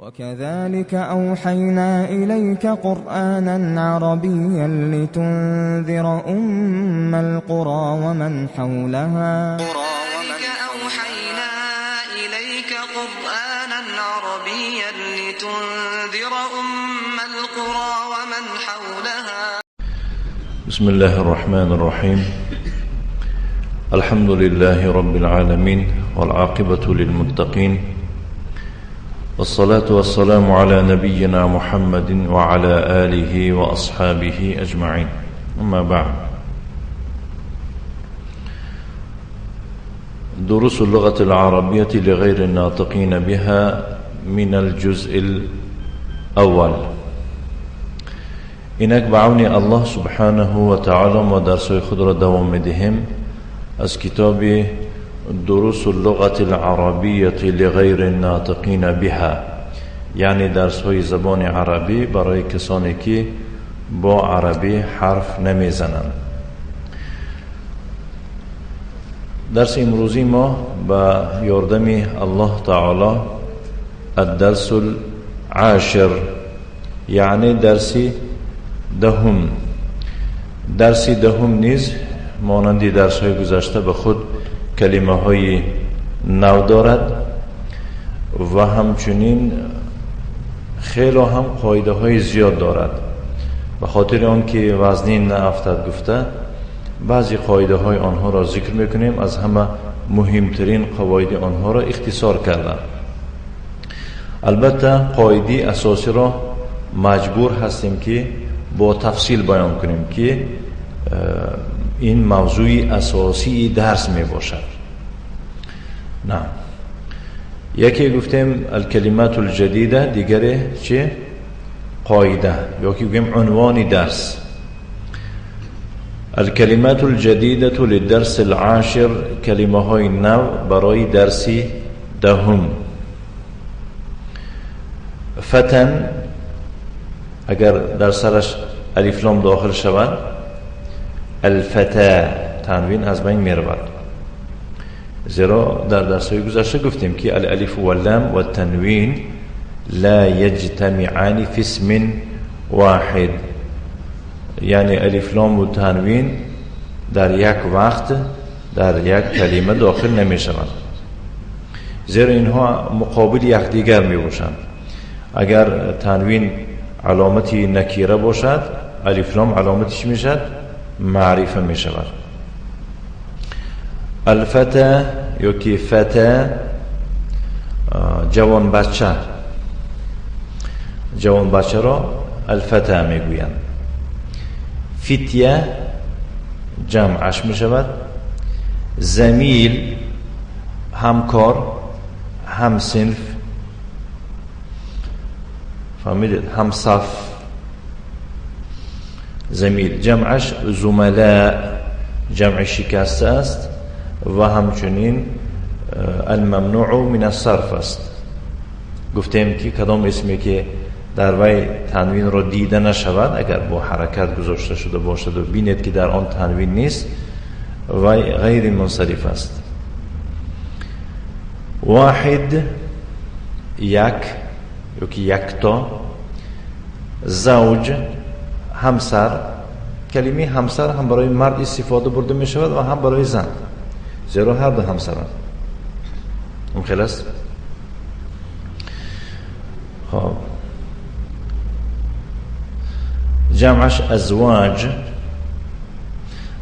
وكذلك أوحينا إليك قرآنا عربيا لتنذر أم القرى ومن حولها. وكذلك أوحينا إليك قرآنا عربيا لتنذر أم القرى ومن حولها. بسم الله الرحمن الرحيم. الحمد لله رب العالمين، والعاقبة للمتقين، والصلاة والسلام على نبينا محمد وعلى آله وأصحابه أجمعين. أما بعد، دروس اللغة العربية لغير الناطقين بها من الجزء الأول. اینک به عون الله سبحانه و تعالی ما درس‌های خود را دوام می‌دهیم از کتاب دروس اللغة العربية لغیر الناطقین بها، یعنی درس‌های زبان عربی برای کسانی که با عربی حرف نمیزنند. درس امروزی ما با یاردم الله تعالی الدرس العاشر، یعنی درس دهم. درس دهم نیز مانند درس‌های گذشته به خود کلمه های نو دارد و همچنین خیلی هم قاعده های زیاد دارد. به خاطر آنکه وزنی نافتد گفته بعضی قاعده های آنها را ذکر میکنیم، از همه مهمترین قواعد آنها را اختصار کردم. البته قاعده اساسی را مجبور هستیم که با تفصیل بیان کنیم که این موضوع اساسی درس می باشد. نه، یکی گفتیم الکلمات الجدیده، دیگری چه؟ قاعده، یا که گفتیم عنوان درس. الکلمات الجدیده للدرس العاشر، کلمه های نو برای درس دهم. فتن اگر در سرش الف لام داخل شود، الفتا، تنوین از بین می رود، زیرا در درس‌های گذشته گفتیم که الالف واللام والتنوین لا یجتمعان فی اسم واحد، یعنی الف لام و تنوین در یک وقت در یک کلمه داخل نمی شوند، زیرا اینها مقابل یکدیگر می باشند. اگر تنوین علامت نکیره باشد، الف لام علامتش می شد معرفه می شود. الفتا یا که فتا، جوان بچه، جوان بچه را الفتا می گویند. فتیه جمعش می شود. زمیل همکار، همصنف، فهمیدید، همصف. زمیل جمعش زملاء، جمع شکسته است و همچنین الممنوع من الصرف است. گفتیم که کدام اسمی که در وی تنوین را دیده نشود، اگر با حرکت گذاشته شده باشد و بینید که در آن تنوین نیست، وی غیر منصرف است. واحد یک یا که یکتا. زوج همسر، کلمه همسر هم برای مرد استفاده برده می شود و هم برای زن، زیرا هر دو همسرند. اون خلاص. خب جمعش ازواج.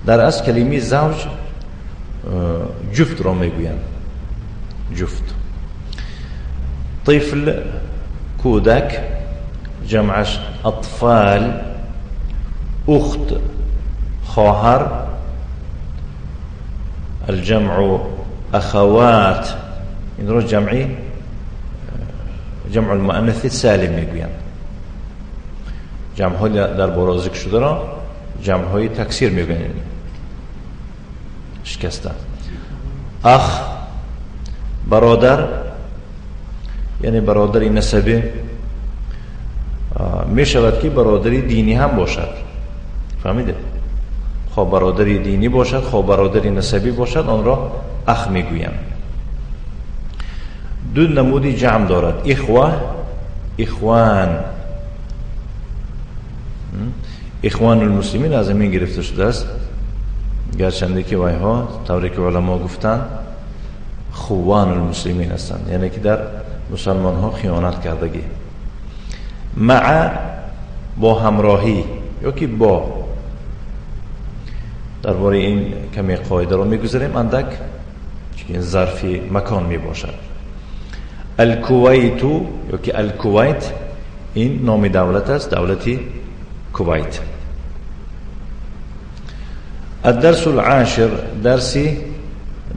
در اصل کلمه زوج جفت را می گویند، جفت. طفل کودک، جمعش اطفال. اخت خواهر، الجمع اخوات. این رو جمعی جمع المؤنث سالم میگویند. جمع های در بالا ذکر شده را جمع های تکثیر میگویند، شکسته. اخ برادر، یعنی برادر نسبی، می شود که برادر دینی هم باشد، فهمیده؟ خواه برادر دینی باشد، خواه برادر نسبی باشد، آن را اخ میگویند. دو نمودی جمع دارد، اخوه اخوان. اخوان المسلمین از همین گرفته شده است، گرچنده که وایها طوری که علما گفتند خوان المسلمین هستند، یعنی که در مسلمان ها خیانت کردگی. مع با همراهی یا که با، درباره این کمی قاعده رو میگذاریم اندک، چون این ظرف مکان میباشد. الکویت یا که الکویت، این نام دولت است، دولتی کویت. الدرس العاشر، درس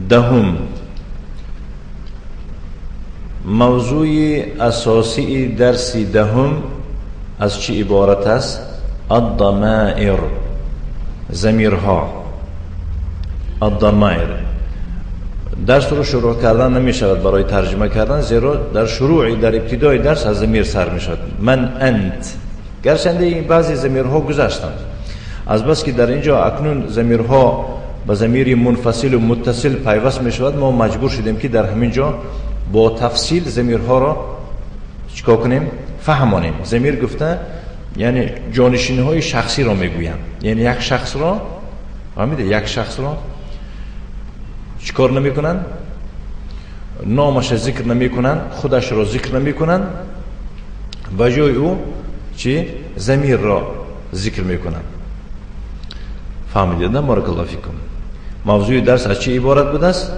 دهم. موضوع اساسی درس دهم از چی عبارت است؟ الضمائر، ضمیرها. الضمائر درس رو شروع کردن نمی شود برای ترجمه کردن، زیرا در شروع در ابتدای درس از ضمیر سر می شود. من انت، گرچنده این بعضی ضمیرها گذشتند، از بس که در اینجا اکنون ضمیرها به ضمیر منفصل و متصل پیوست می شود، ما مجبور شدیم که در همین جا با تفصیل ضمیرها را چیکار کنیم؟ فهمانیم. ضمیر گفته یعنی جانشین های شخصی را میگویند، یعنی یک شخص را، فهمیده؟ یک شخص را چیکار نمیکنن؟ نامش ذکر نمیکنن، خودش را ذکر نمیکنن، به جای او چی؟ ضمیر را ذکر میکنن. فهمیدید نه؟ بارک الله فیکم. موضوع درس از چی عبارت بود است؟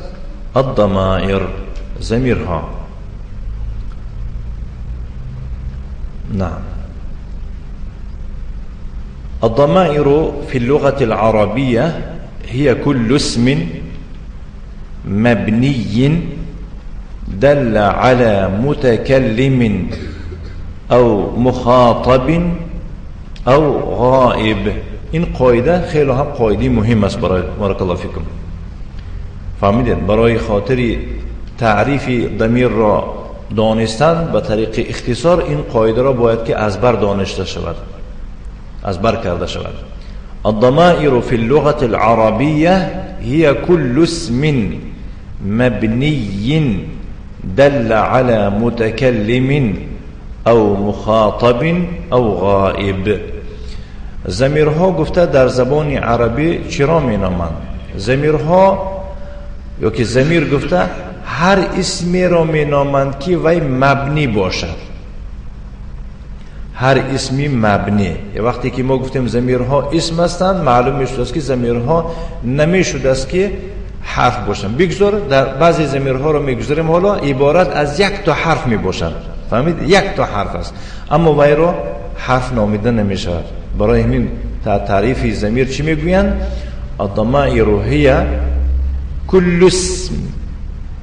الضمائر، ضمیرها. نعم. الضمائر في اللغة العربية هي كل اسم مبني دل على متكلم أو مخاطب أو غائب. این قاعده خیلی هم قاعده مهم است برای بارک الله فیکم. فهمیدید؟ برای خاطر تعریف ضمیر را دانستن به طریق اختصار این قاعده را باید که از بر دانسته شود، از بر کرده شود. الضمائر في اللغة العربية هي كل اسم مبني دل على متكلم أو مخاطب أو غائب. ضمیرها گفته در زبان عربی چرا می نامند؟ ضمیرها یا که ضمیر گفته هر اسمی را می نامند که وی مبنی باشد. هر اسمی مبنی. وقتی که ما گفتیم ضمیرها اسم هستند، معلوم میشد است که ضمیرها نمیشد است که حرف باشند. بگذار در بعضی ضمیرها رو میگذاریم حالا عبارت از یک تا حرف می باشند. فهمید؟ یک تا حرف است، اما وی را حرف نامیده نمیشود. برای همین تعریف ضمیر چی میگویند؟ الضمائر هي كل اسم،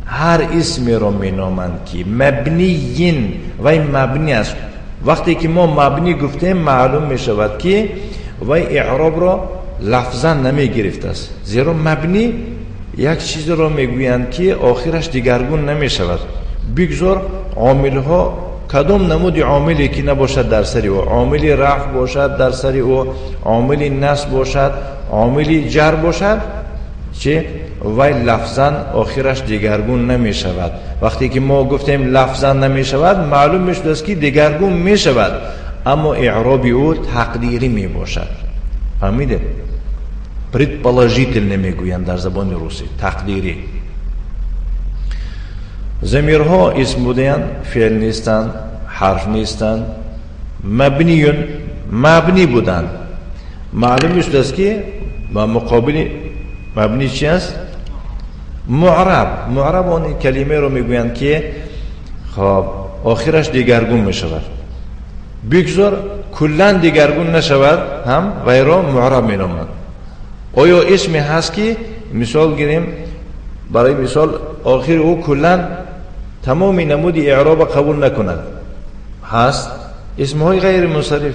هر اسمی را می نامند که مبنیین، وی مبنی است. وقتی که ما مبنی گفتیم معلوم می شود که وی اعراب را لفظا نمی گرفت است، زیرا مبنی یک چیز را می گویند که آخرش دیگرگون نمی شود. بگذار عامل ها کدام نمود عاملی که نباشد در سر او، عامل رفع باشد در سر او، عامل نصب باشد، عامل جر باشد، چه وی لفظا آخرش دیگرگون نمی شود. وقتی که ما گفتیم لفظا نمی شود، معلوم می شود است که دیگرگون می شود، اما اعراب او تقدیری می باشد. فهمیده؟ предположительно میگویند در زبان روسی، تقدیری. ضمیرها اسم بودند، فعل نیستند، حرف نیستند، مبنیون، مبنی بودند. معلوم می شود است که با مقابل مبنی چی است؟ معرب. معرب آن کلمه رو میگویند که خب آخرش دیگرگون میشود، بگذار کلا دیگرگون نشود هم وی را معرب مینامند. آیا اسمی هست که مثال گیریم، برای مثال آخر او کلا تمام نمود اعراب قبول نکند؟ هست اسمهای غیر منصرف،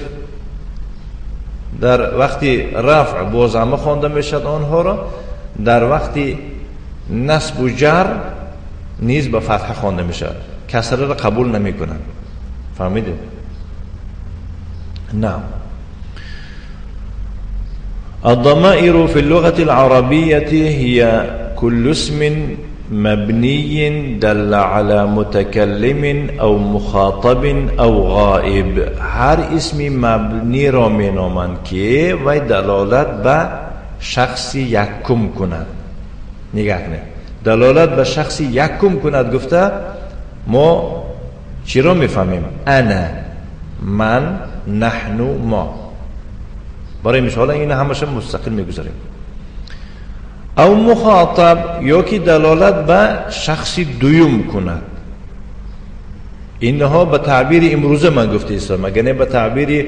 در وقتی رفع با ضمه خوانده میشد آنها را، در وقتی نصب و جر نیز به فتحه خوانده میشد، کسره را قبول نمیکنند. فهمیدید؟ نعم. الضمائر في اللغة العربية هي كل اسم مبني دل على متكلم او مخاطب او غائب. هر اسم مبنی را می نامند که وی دلالت به شخص یکم کند. نگاه کنید، دلالت به شخص یکم کند گفته ما چی را میفهمیم؟ انا، من، نحن، ما. برای مثال این همش مستقل میگذاریم. او مخاطب یا که دلالت به شخص دوم کند. اینها به تعبیر امروزه من گفته ایستم، اگر نه به تعبیر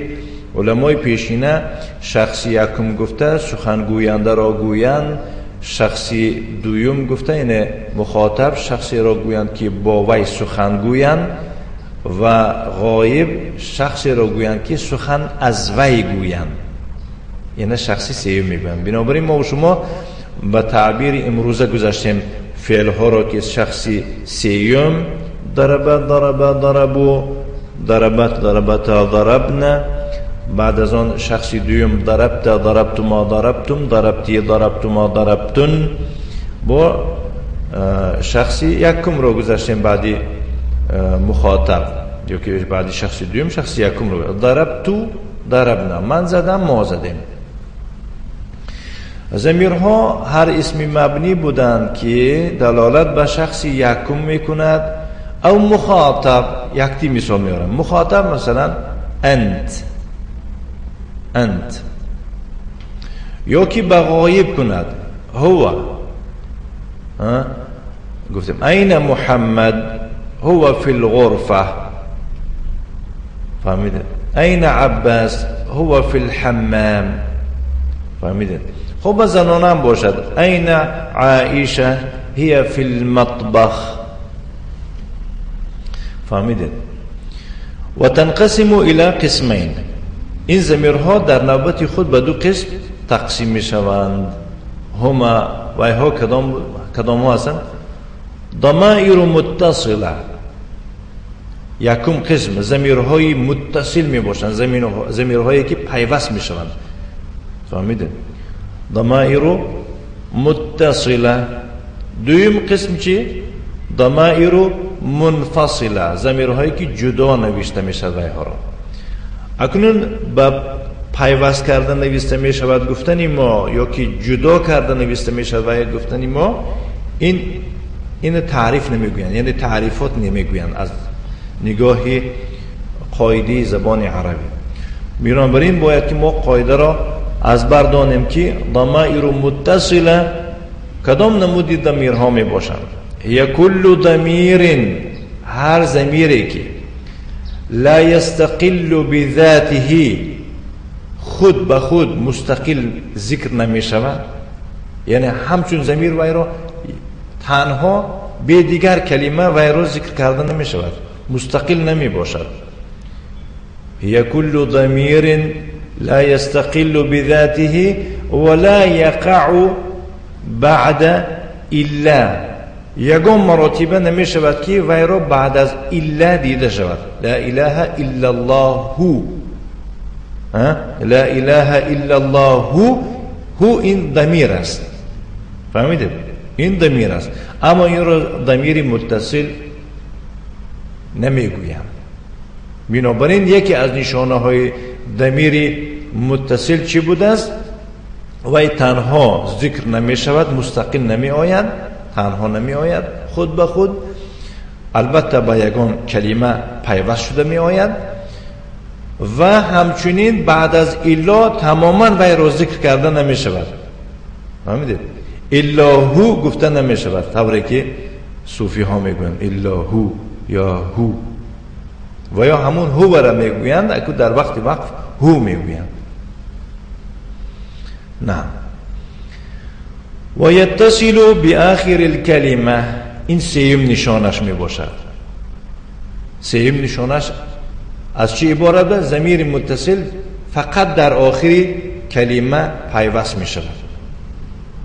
علمای پیشینه شخص یکم گفته سخنگوینده را گویند، شخصی دوم گفته یعنی مخاطب شخصی را گویند که با وی سخن گویند، و غایب شخصی را گویند که سخن از وی گویند، یعنی شخصی سیوم میگویند. بنابراین ما و شما به تعبیر امروزه گذاشتیم فعل ها را که شخصی سیوم ضرب ضرب ضربو، ضربت ضربتا ضربنا، بعد از آن شخصی دوم ضربت ضربتما ضربتم، ضربتی ضربتما ضربتن، با شخصی یکم رو گذاشتیم بعدی مخاطب یا که بعدی شخصی دوم شخصی یکم رو ضربتو ضربنا، من زدم ما زدیم. ضمیرها هر اسم مبنی بودند که دلالت به شخص یکم میکند او مخاطب. یکتی مثال میارم، مخاطب مثلا انت، انت، یا که به غایب کند هو. گفتیم این محمد هو فی الغرفه، فهمیده؟ این عباس هو فی الحمام، فهمیده؟ خب زنان هم باشد این عائشه هي فی المطبخ، فهمیده؟ و تنقسم الى قسمین. این ضمیرها در نوبت خود به دو قسم تقسیم می شوند. هما و ها کدام ها هستند؟ ضمائر متصله. یکم قسم ضمیرهای متصل می باشند، ضمیرهایی که پیوست می شوند، فهمیده؟ ضمائر متصله. دویم قسم چی؟ ضمائر منفصله، ضمیرهایی که جدا نوشته می شود. ها را اکنون به پیوست کردن نوشته می شود گفتنی ما، یا که جدا کردن نوشته می شود گفتنی ما، این تعریف نمیگویند، یعنی تعریفات نمیگویند از نگاه قاعده زبان عربی. بنابراین باید که ما قاعده را از بر دانیم که ضمائر متصله کدام نمودی ضمیرها می باشند. هي كل ضمیر، هر ضمیری که لا يستقل بذاته، خود به خود مستقل ذکر نمی شود، یعنی همچون ضمیر وی را تنها به دیگر کلمه وی را ذکر کرده نمی شود، مستقل نمی باشد. هي كل ضمیر لا يستقل بذاته ولا يقع بعد إلا، یگان مراتبه نمی شود که وی را بعد از الا دیده شود. لا اله الا الله، لا اله الا الله، هو این ضمیر است، فهمیدید؟ این ضمیر است، اما این را ضمیر متصل نمیگویم. بنابراین یکی از نشانه های ضمیر متصل چی بوده است؟ وی تنها ذکر نمی شود، مستقل نمی آید، تنها نمی آید خود به خود، البته با یگان کلمه پیوست شده می آید، و همچنین بعد از الا تماما وی را ذکر کرده نمی شود، فهمیدید؟ الا هو گفته نمی شود، طوری که صوفی ها می گویند الا هو یا هو، و یا همون هو را می گویند، اکو در وقت وقف هو می گویند. نه. و یتصل بآخر الکلمه، این سیم نشانش می باشد. سیم نشانش از چی عبارت است؟ ضمیر متصل فقط در آخر کلمه پیوست می شود،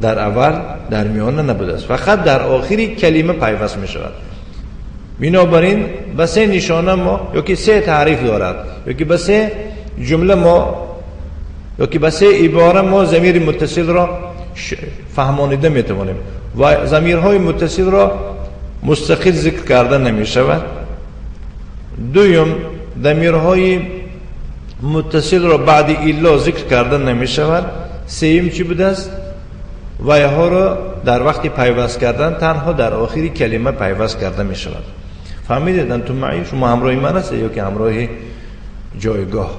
در اول در میانه نبوده است، فقط در آخر کلمه پیوست می شود. بنابراین به سه نشانه ما یا که سه تعریف دارد، یا که به سه جمله ما، یا که به سه عباره ما ضمیر متصل را فهمانیده می توانیم. و ضمیرهای متصل را مستقل ذکر کرده نمی شود. دوم، ضمیرهای متصل را بعد الا ذکر کرده نمی شود. سوم چی بوده است؟ ویها را در وقت پیوست کردن تنها در آخری کلمه پیوست کرده می شود. فهمیدید؟ انتم معی؟ شما همراه من هستید یا که همراه جایگاه؟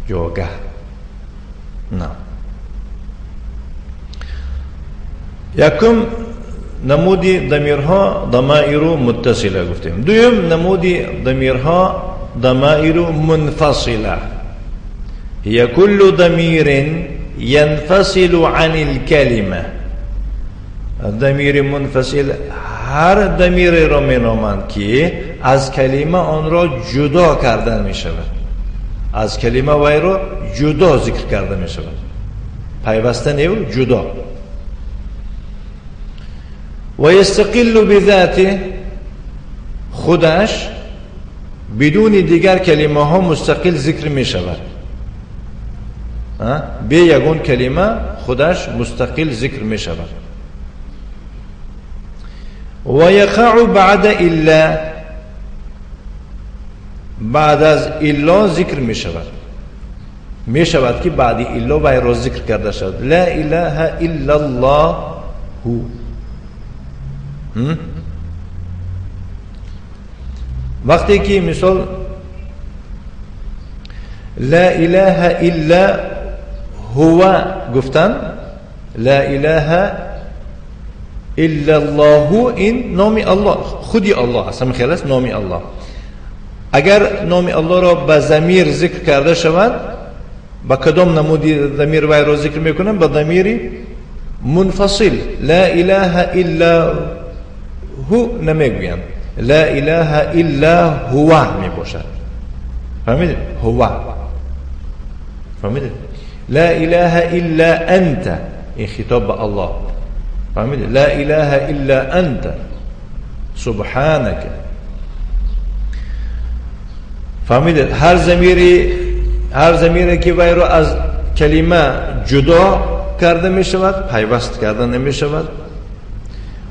جاگه نه. یکم نمودی ضمیرها ضمائر متصله گفتیم. دوم نمودی ضمیرها ضمائر منفصله. هي كل ضمير ينفصل عن الكلمة. ضمیر منفصل هر ضمیر را می نامند که از کلمه آن را جدا کردن می شود، از کلمه وی را جدا ذکر کرده می شود، پیوسته نه، جدا. و یستقل بذاته، خودش بدون دیگر کلمه ها مستقل ذکر می شود. به یگون کلمه خودش مستقل ذکر می شود. و یقع بعد الا، بعد از الا ذکر می شود، می شود که بعد الا وی را ذکر کرده شود. لا اله الا الله هو. وقتی که مثال لا اله الا هو گفتن، لا اله الا الله این نام الله، خودی الله است، همین خیال است نام الله. اگر نام الله را به ضمیر ذکر کرده شود، با کدام نمودی ضمیر وی را ذکر میکنم؟ با ضمیر منفصل. لا اله الا هو نمیگویم، لا اله الا هو میباشد. فهمیدید؟ هو. فهمیدید؟ لا اله الا انت، این خطاب به الله. فهمیدید؟ لا اله الا انت سبحانك. فهمیدید؟ هر ضمیری که وی را از کلمه جدا کرده می شود، پیوست کرده نمی شود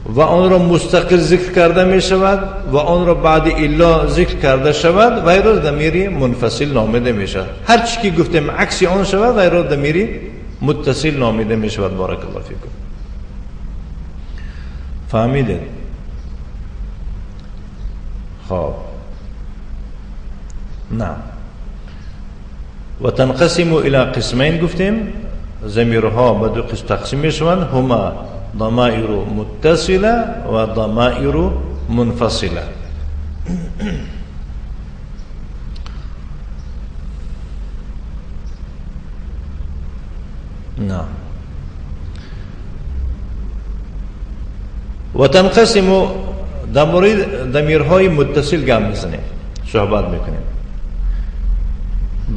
و آن را مستقل ذکر کرده می شود و آن را بعد الا ذکر کرده شود، وی را ضمیر منفصل نامیده می شود. هر چی که گفتیم عکس آن شود، وی را ضمیر متصل نامیده می شود. بارک الله فیکم. فهمیدید؟ خب نه. و تنقسم الى قسمین گفتیم، ضمیرها به دو قسم تقسیم می شوند، هما ضمائر متصله و ضمائر منفصله. نه. و تنقسم، در مورد ضمیرهای متصل گام میزنیم، صحبت میکنیم.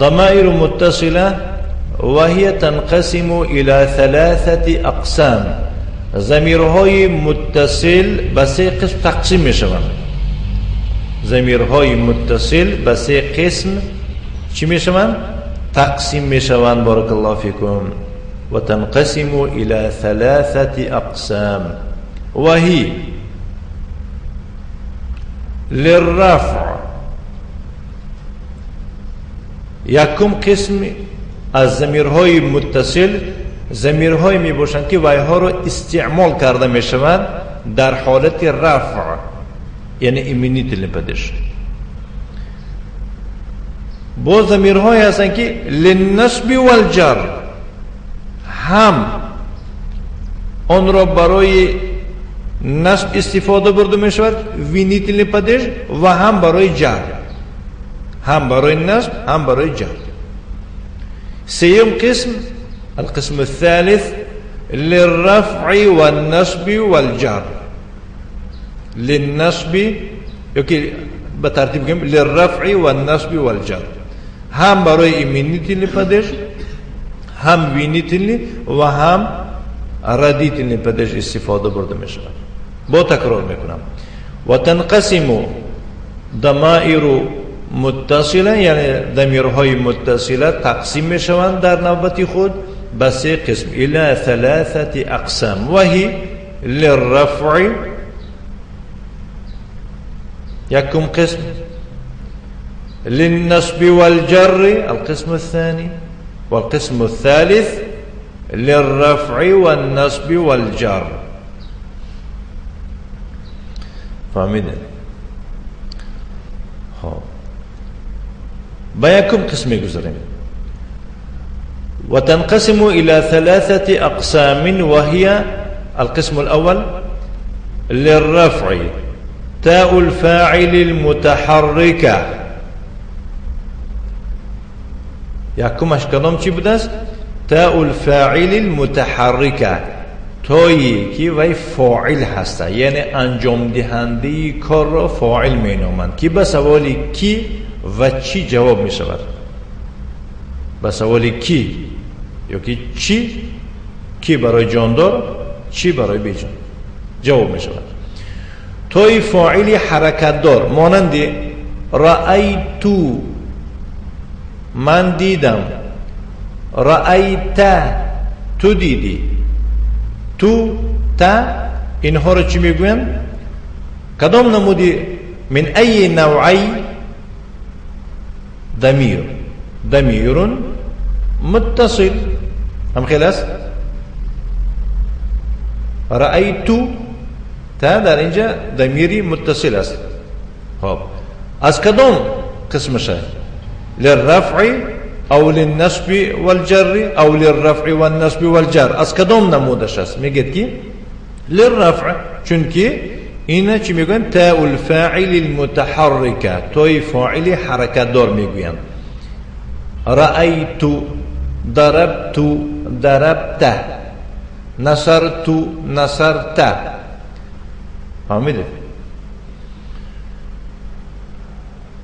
ضمائر متصله وهي تنقسم الى ثلاثه اقسام. ضمیرهای متصل به سه قسم تقسیم میشوند. ضمیرهای متصل به سه قسم چی میشوند؟ تقسیم میشوند. بارک الله فیکم. و تنقسم الى ثلاثه اقسام وهي للرفع. یکم قسم از ضمیرهای متصل ضمیرهای می باشند که ویها را استعمال کرده می شوند در حالت رفع، یعنی именительный падеж. باز ضمیرهایی هستند که للنصب والجر، هم آن را برای نصب استفاده برده می شود винительный падеж و هم برای جر، هم برای نصب هم برای جر. سيم قسم، القسم الثالث للرفع والنصب والجر. للنصب يمكن بترتيب كم؟ للرفع والنصب والجر، هم برای именительный падеж، هم винительный و هم родительный падеж استفاده برده می شود. با تکرار میکنم. و تنقسم ضمائر متصله، یعنی ضمیرهای متصله تقسیم می شوند در نوبت خود به سه قسم، إلى ثلاثة أقسام، وهي للرفع يكم قسم، للنصب والجر القسم الثاني، والقسم الثالث للرفع والنصب والجر. فهمیدن؟ خب با یکم قسم میگذاریم. وتنقسم إلى ثلاثة أقسام، وهي القسم الأول للرفع تاء الفاعل المتحركة. یکمش کدام چی بوده است؟ تاء الفاعل المتحركة، تایی که وی فاعل هسته، یعنی انجام دهنده کار را فاعل می نامند، که به سوال کی و چی جواب می شود. به سوال کی یا کی چی، کی برای جاندار، چی برای بیجان جواب می شود. تای فاعل حرکت دار، مانند رأیتو من دیدم، رأیت تو دیدی، تو تا، اینها رو چی میگوین؟ کدام نمودی؟ من ای نوعی ضمیر، ضمیر متصل، هم خیلی است. رأیت تا در اینجا ضمیری متصل است. خب از کدام قسمشه؟ للرفع او للنصب والجر او للرفع والنصب والجر. از کدام نمودش است؟ میگه که للرفع، چون که اینا چی میگن؟ تاء الفاعل المتحركه، تای فاعل حرکت دار میگوین. رأیت، ضربت، ضربت، نصرت، نصرت. فهمیده؟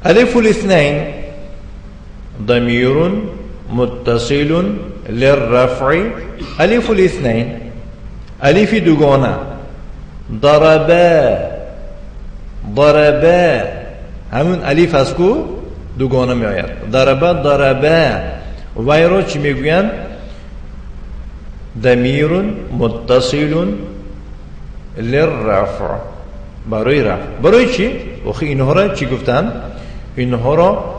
الف الاثنين ضمير متصل للرفع. الف الاثنين، الف دوگانه، ضربا، ضربا، همون الف از کو دوگانه می آید، ضربا ضربا. وی را چی میگویند؟ ضمیر متصل للرفع، برای رفع. برای چی؟ وقتی اینها را چی گفتن؟ اینها را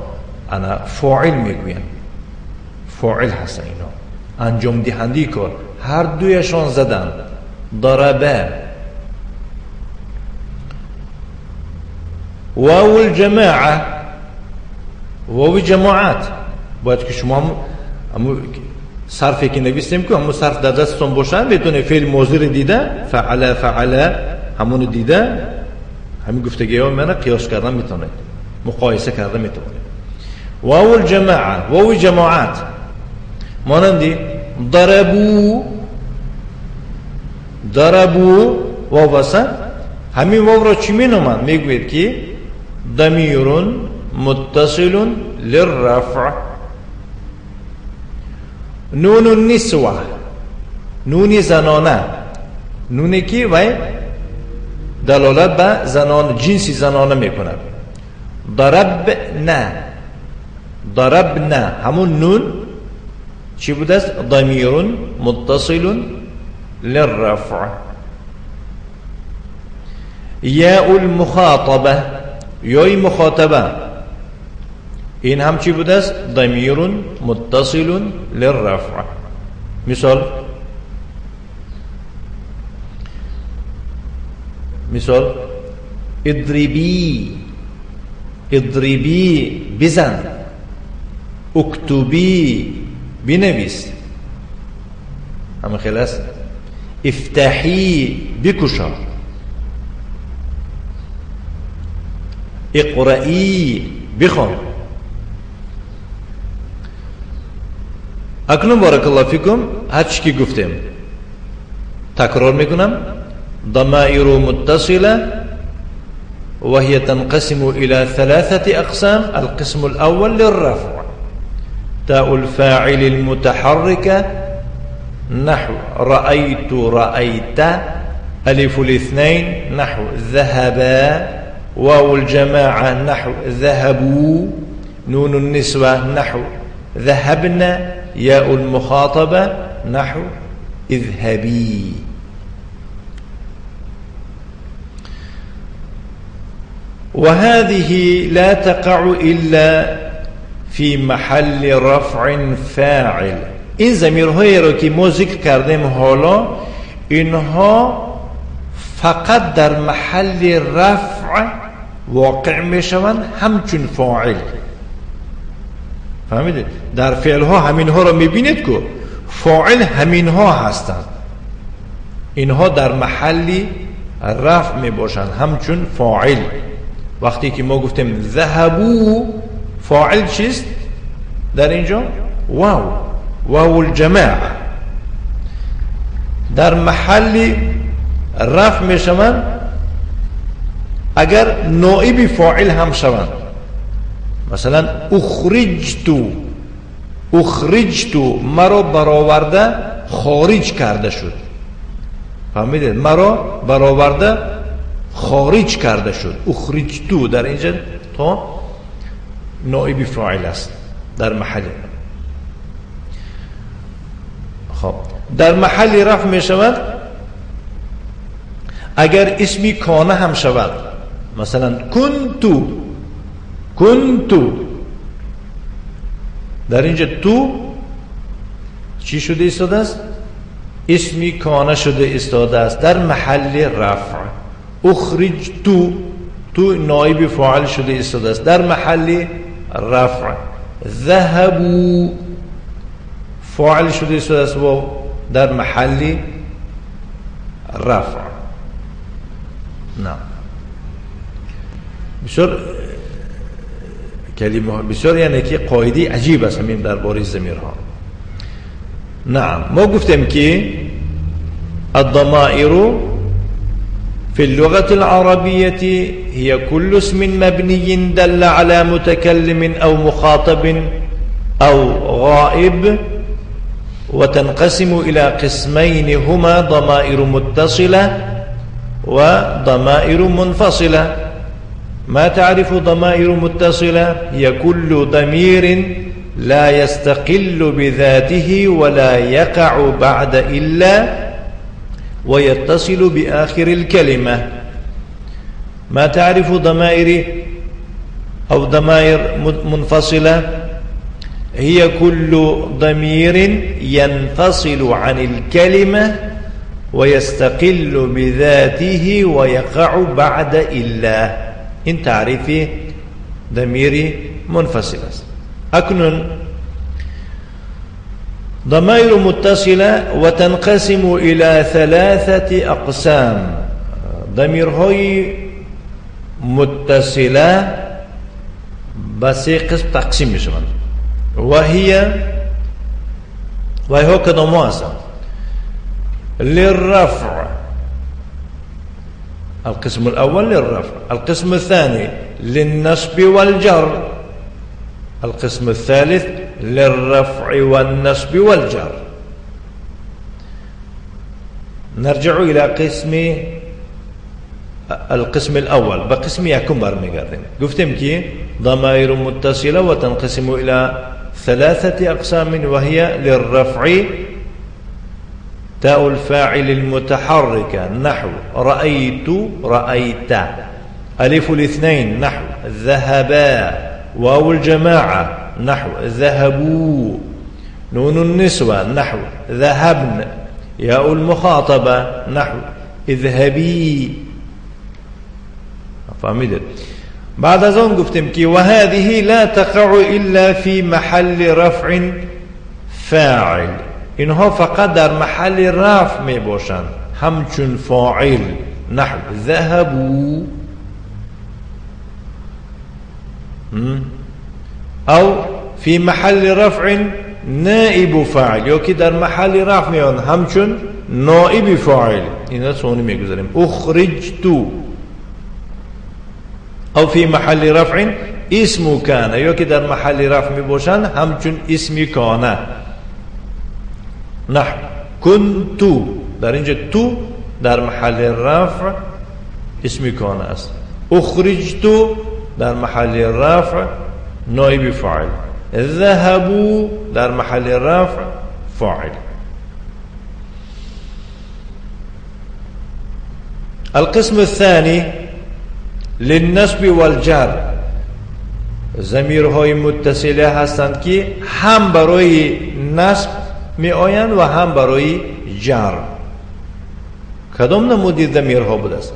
انا فاعل میگویند، فاعل هستن اینا، انجام دهنده کار. هر دویشان زدن، ضربه. واو الجماعه، واو جماعت. باید که شما هم صرفی که نویسیم که همون صرف در دستتون باشه، میتونه فعل ماضی رو دیده، فعل فعل همون دیده، همین گفتگی ها من قیاس کردن میتونه، مقایسه کردن میتونه. واو الجماعه، واو جماعت، مانندی ضربو، ضربو واو واسه همین واو را چی مینامند؟ میگوید که ضمیر متصل للرفع. نون النسوه، نون زنانه، نونی که وی دلالت به زنان، جنس زنانه میکند. ضربنا، ضربنا، همون نون چی بوده است؟ ضمیر متصل للرفع. یاء المخاطبه، یای مخاطبه، این هم چی بوده است؟ ضمیر متصل للرفع. مثال، مثال اضربی، اضربی بزن، اکتبی بنویس، همه خیلی است. افتحی بکشا، اقرئی بخوان. اکنون بارک الله فیکم هر چی که گفتیم تکرار میکنم. ضمائر متصلة وهي تنقسم إلى ثلاثة أقسام. القسم الأول للرفع، تاء الفاعل المتحركة نحو رأيت رأيت، ألف الاثنين نحو ذهبا، واو الجماعة نحو ذهبوا، نون النسوة نحو ذهبنا، ياء المخاطبة نحو اذهبي. وهذه لا تقع إلا في محل رفع فاعل. این ضمیرهایی را که ما ذکر کردیم حالا، اینها فقط در محل رفع واقع میشوند همچون فاعل. فهمیدید؟ در فعل ها همینها را میبینید که فاعل همینها هستند، اینها در محل رفع میباشند همچون فاعل. وقتی که ما گفتیم ذهبوا، فاعل چیست در اینجا؟ واو، واو الجماعه. در محل رفع میشوند اگر نائب فاعل هم شوند. مثلا اخرجتو، اخرجتو مرا برآورده خارج کرده شد. فهمیدید؟ مرا برآورده خارج کرده شد. اخرجتو در اینجا تا نائب فاعل است در محل. خب در محل رفع می شود اگر اسمی کانه هم شود. مثلا کنتو، کنتو در اینجا تو چی شده ایستاده است؟ اسمی کانه شده ایستاده است در محل رفع. اخرج تو، تو نایب فاعل شده ایستاده است در محل رفع. ذهبوا فاعل شده ایستاده است و در محل رفع. نه بسیار کلمه بسیار یعنی که قاعده عجیب است همین درباره ضمیرها. نعم ما گفتیم که الضمائر في اللغة العربية هي كل اسم مبني دل على متكلم أو مخاطب أو غائب، وتنقسم إلى قسمين هما ضمائر متصلة وضمائر منفصلة. ما تعرف ضمائر متصلة؟ هي كل ضمير لا يستقل بذاته ولا يقع بعد إلا ويتصل بآخر الكلمة. ما تعرف ضمائر أو ضمائر منفصلة؟ هي كل ضمير ينفصل عن الكلمة ويستقل بذاته ويقع بعد إلا. این تعریف ضمیر منفصل است. اکنون ضمائر متصلة وتنقسم إلى ثلاثة أقسام. ضمیرهای متصلة به سه قسم تقسیم میشوند. وهي وهي کدام هستند؟ للرفع، القسم الأول للرفع، القسم الثاني للنصب والجر، القسم الثالث للرفع والنصب والجر. نرجع إلى قسم القسم الأول. بقسم يكون برمیگردیم. گفتیم که ضمائر متصلة وتنقسم إلى ثلاثة أقسام وهي للرفع تاء الفاعل المتحركة نحو رأيت رأيت، ألف الاثنين نحو ذهبا، واو الجماعة نحو ذهبوا، نون النسوة نحو ذهبن، ياء المخاطبة نحو اذهبي. فهمیدید؟ بعد از آن گفتیم که وهذه لا تقع إلا في محل رفع فاعل. اینها فقط در محل رفع می باشند همچون فاعل نحو ذهبوا او فی محل رفع نائب فاعل، یا که در محل رفع میان همچون نائب فاعل. اینا سونی میگذاریم. اخرجت او فی محل رفع اسم کان، یا که در محل رفع می باشند همچون اسم کان نحو كنت. در اینجا تو در محل رفع اسم کان است. اخرجت در محل رفع نائب فاعل، ذهبوا در محل رفع فاعل. القسم الثاني للنصب والجر. ضمیرهای متصله هستند که هم برای نصب می آیند و هم برای جر. کدام نمودی ضمیرها بوده است؟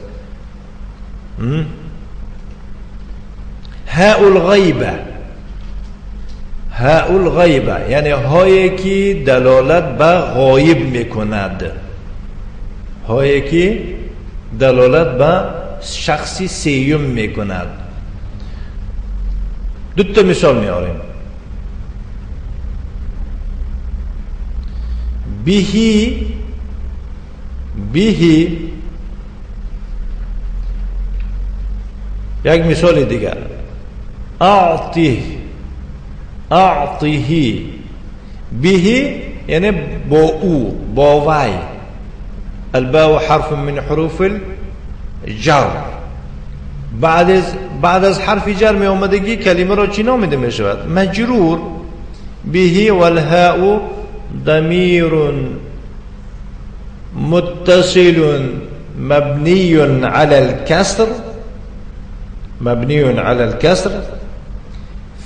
هاء الغیبه. هاء الغیبه یعنی هایی که دلالت به غایب میکند، هایی که دلالت به شخصی سیوم میکند. دو تا مثال میاریم. بهی، بهی یک مثال دیگر. اعطیه، اعطیه. بهی یعنی با او، با وی. الباء حرف من حروف الجر. بعد از حرف جر می آمدگی کلمه را چی نامیده می شود؟ مجرور. به والهاء ضمیر متصل مبنی علی الكسر، مبنی علی الكسر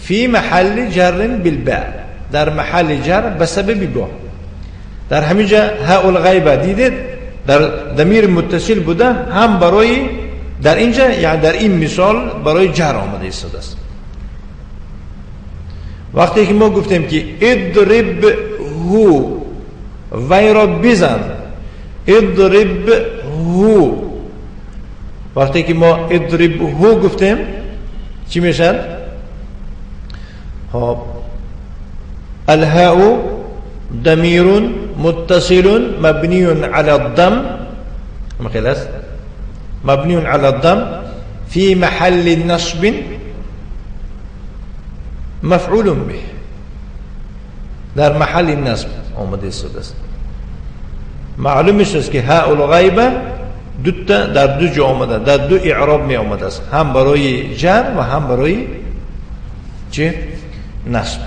فی محل جر بالباء. در محل جر به سبب با. در همینجا هاء الغیبه دیدید در ضمیر متصل بوده، هم برای در اینجا یعنی در این مثال برای جر آمده ایستاده است. وقتی که ما گفتیم که اضرب هو، وی را بزن، اضرب هو، وقتی که ما اضرب هو گفتیم چی میشد؟ خب الهاء ضمیر متصل مبنی علی الضم، خلاص مبني على الضم في محل نصب مفعول به. در محل نصب آمده است. معلوم است که هاء الغیبه دو تا در دو جا آمده، در دو اعراب می آمده است، هم برای جر و هم برای چه؟ نصب.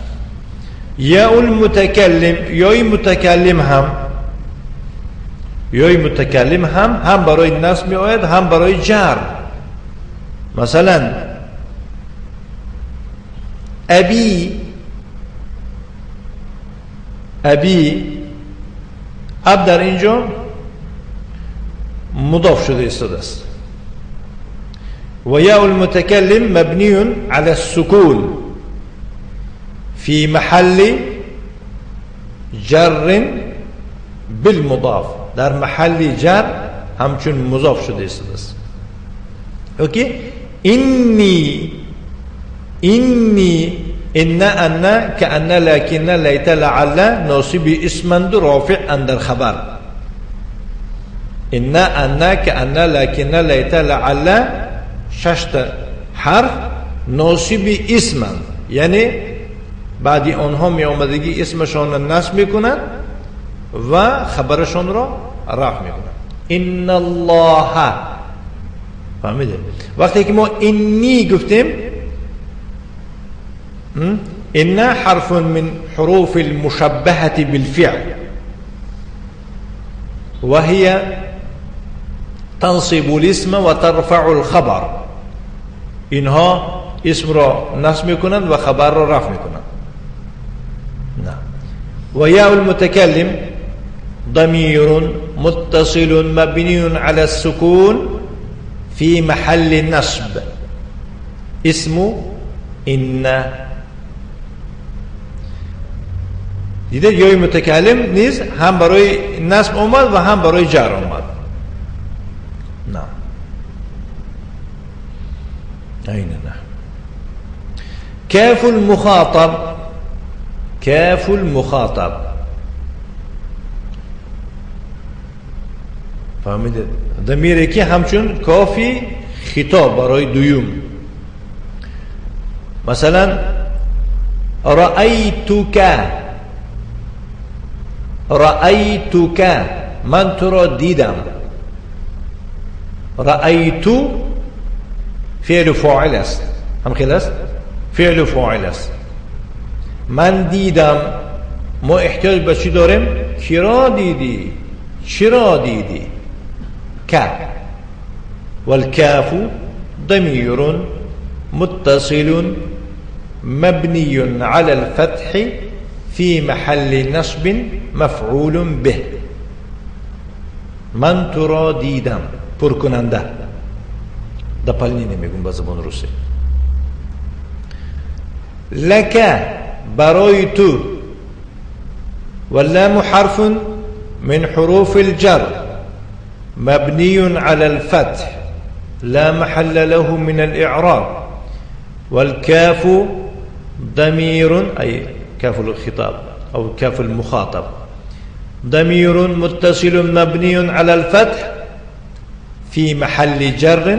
یا المتکلم، یای متکلم هم، یای متکلم هم برای نصب می آید هم برای جر. مثلا ابی، ابی، اب در اینجا مضاف شده ایستاده است. و یاء المتکلم مبنی علی السکون فی محل جر بالمضاف. در محل جر همچون مضاف شده است. اوکی. انی، انی، ان، ان، کأن، لکن، لیت، لعل ناصب اسمند رافع اندر خبر. ان، ان، کأن، لکن، لیت، لعل شش حرف ناصب اسمند، یعنی بعدی آنها می آمدگی اسمشان را نصب میکنند و خبرشان را رفع میکنند. ان الله، فهمیده؟ وقتی که ما انی گفتیم، ان حرف من حروف المشبهة بالفعل وهي تنصب الاسم وترفع الخبر. اینها اسم را نصب میکنند و خبر را رفع میکنند. نه. و یاء المتکلم ضمير متصل مبني على السكون في محل نصب اسم إن. دیده یای متکلم نیز هم برای نصب اومد و هم برای جر اومد. نه این نه. کاف المخاطب، کاف المخاطب، فهمیده؟ ضمیری که همچون کافی خطاب برای دویم. مثلا رأیتک، رأیتک، من تو را دیدم. رأیتو فعل فاعل است، هم خیلی است، فعل فاعل است. من دیدم، ما احتیاج به چی داریم؟ کی را دیدی؟ چرا دیدی؟ که والكاف ضمير متصل مبني على الفتح في محل نصب مفعول به. من تو را دیدم پرکننده дополнение мегӯм ба забони русӣ. لك برای تو. واللام حرف من حروف الجر مبني على الفتح لا محل له من الإعراب. والكاف ضمير، أي كاف الخطاب أو كاف المخاطب، ضمير متصل مبني على الفتح في محل جر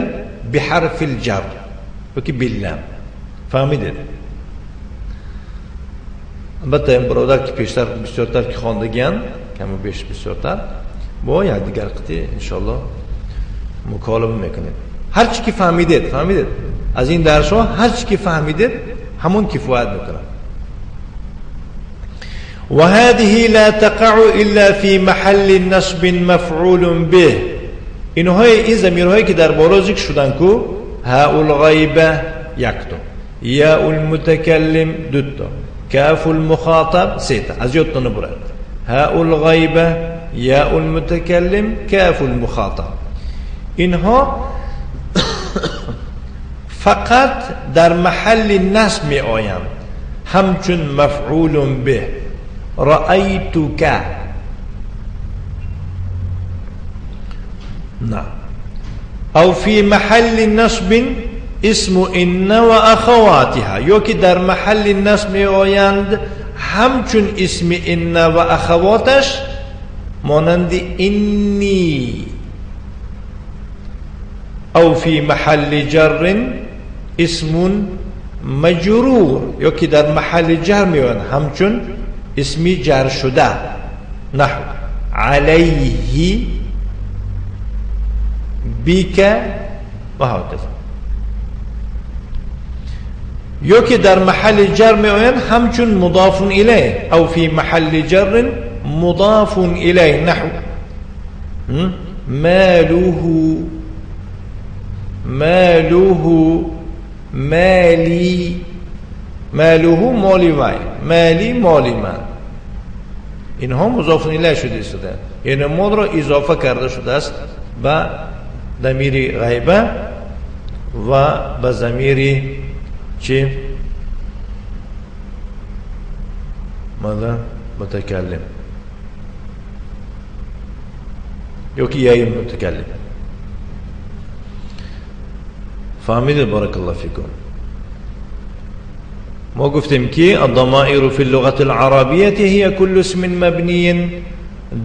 بحرف الجر باللام. فهمیدید؟ البته این برادر که پیشتر بسیارتر که خواندگیان کم و بیش بسیارتر با یک دیگر قطعی انشالله مکالمه میکنیم. هر چی که فهمیدید، فهمیدید از این درس ها، هر چی که فهمیدید همون کفایت میکنه. وهذه لا تقع الا في محل نصب مفعول به. اینهای این ضمیرهایی که در بالا ذکر شدن کو هاء الغیبه یک تا، یاء المتکلم دو تا، کاف المخاطب سه تا، از یادتون نبرد. هاء الغیبه، یاء المتکلم، کاف المخاطب، اینها فقط در محل نصب می آیند، همچون مفعول به. رأيتك، نعم، او في محل نصب اسم ان و اخواتها، یا که در محل نصب می آیند همچون اسم ان و اخواتش، مانند انی. او فی محل جر اسم مجرور، یا که در محل جر می آیند همچون اسمی جر شده، نحو علیه، بک و هکذا. یا که در محل جر می آیند همچون مضاف الیه، او فی محل جر مضاف الیه، نحو ماله، ماله، مالی، ماله مالی وای، مالی مالی من. اینها مضاف الیه شده است، یعنی مال را اضافه کرده شده است به ضمیر غیبه و به ضمیر چی؟ ماذا؟ متکلم یا که یای متکلم. فهمیده؟ بارک الله فیکم. ما گفتیم که الضمائر في اللغة العربية هي كل اسم مبني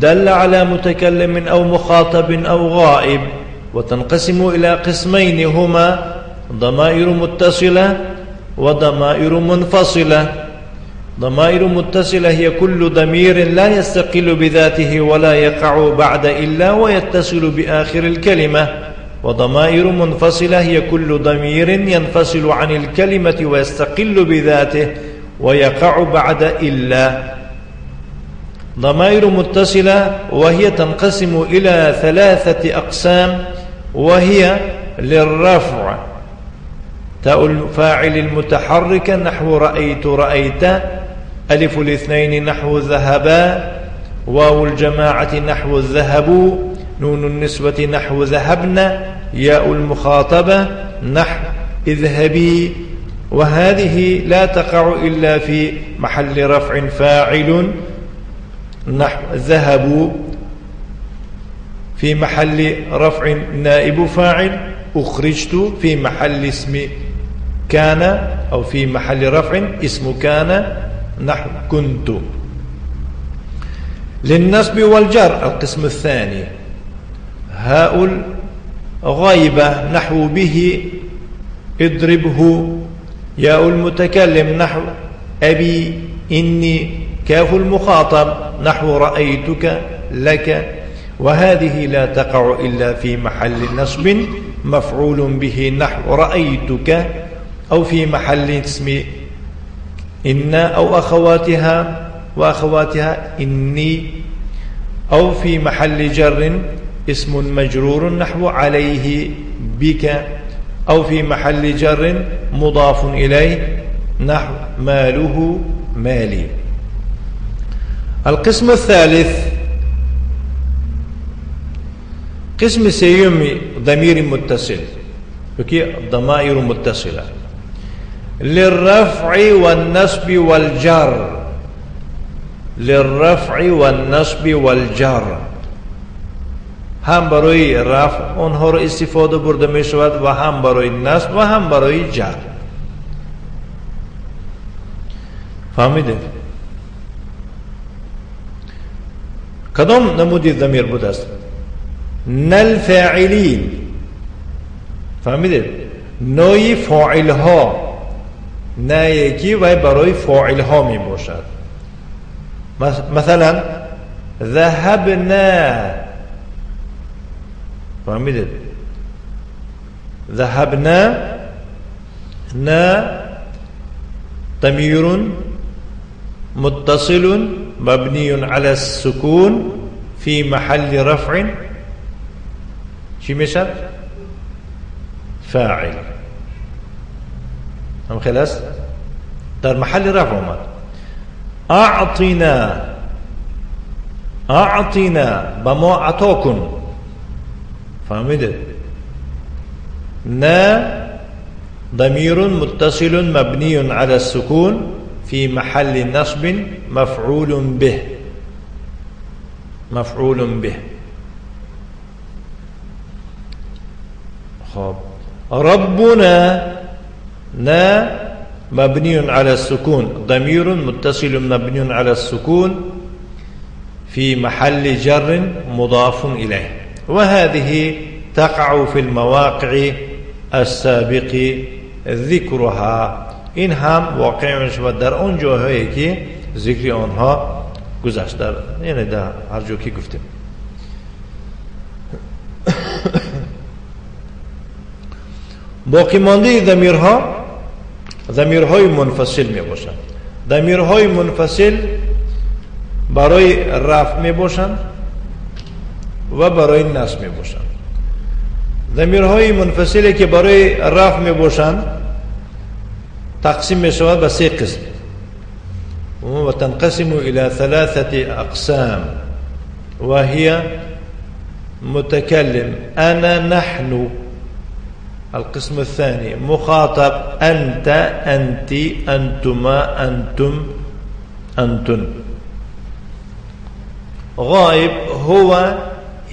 دل على متكلم أو مخاطب أو غائب، وتنقسم إلى قسمين هما ضمائر متصلة وضمائر منفصلة. ضمائر متصلة هي كل ضمير لا يستقل بذاته ولا يقع بعد إلا ويتصل بآخر الكلمة، وضمائر منفصلة هي كل ضمير ينفصل عن الكلمة ويستقل بذاته ويقع بعد إلا. ضمائر متصلة وهي تنقسم إلى ثلاثة أقسام، وهي للرفع تاء الفاعل المتحرك نحو رأيت رأيت، ألف الاثنين نحو ذهبا، واو الجماعة نحو ذهبوا، نون النسوة نحو ذهبنا، ياء المخاطبة نحو اذهبي. وهذه لا تقع إلا في محل رفع فاعل نحو ذهبوا، في محل رفع نائب فاعل، أخرجت في محل اسم كان أو في محل رفع اسم كان نحو كنت. للنصب والجر القسم الثاني هاء الغيبة نحو به اضربه، ياء المتكلم نحو أبي إني، كاف المخاطب نحو رأيتك لك. وهذه لا تقع إلا في محل نصب مفعول به نحو رأيتك، أو في محل اسم إن أو أخواتها وأخواتها إني، أو في محل جر اسم مجرور نحو عليه بك، أو في محل جر مضاف إليه نحو ماله مالي. القسم الثالث قسم سيوم ضمير متصل، ضمائر متصلة للرفع والنصب والجر، للرفع والنصب والجر. هم برای رفع آنها را استفاده برده می شود و هم برای نصب و هم برای جر. فهمیده؟ کدام نمودی ضمیر بوده است؟ نل فاعلین. فهمیده؟ نوعی فاعل ها، نه یکی و برای فاعل ها می باشد. مثلا ذهبنا. فهمیدید؟ ذهبنا، نا ضمير متصل مبني على السكون في محل رفع چی میشد؟ فاعل. هم خلاص در محل رفع اومد. اعطینا، اعطینا به ما عطا کن. فهمیدید؟ نا ضمير متصل مبني على السكون في محل نصب مفعول به، مفعول به. خب ربنا، نا مبني على السكون ضمير متصل مبني على السكون في محل جر مضاف إليه، وهذه تقع في المواقع السابق ذکرها. این هم واقع می شود در آن جاهایی که ذکر آنها گذشت، در یعنی در هر جا که گفتیم. باقی مانده ضمیرها ضمیرهای منفصل می باشند. ضمیرهای منفصل برای رفع می باشند و برای نصب می باشند. ضمیرهای منفصلی که برای رفع می باشند تقسیم می شود به سه قسم و تنقسم الى ثلاثة اقسام، وهي متكلم انا نحن، القسم الثاني مخاطب انت انت انتما انتم انتن، غائب هو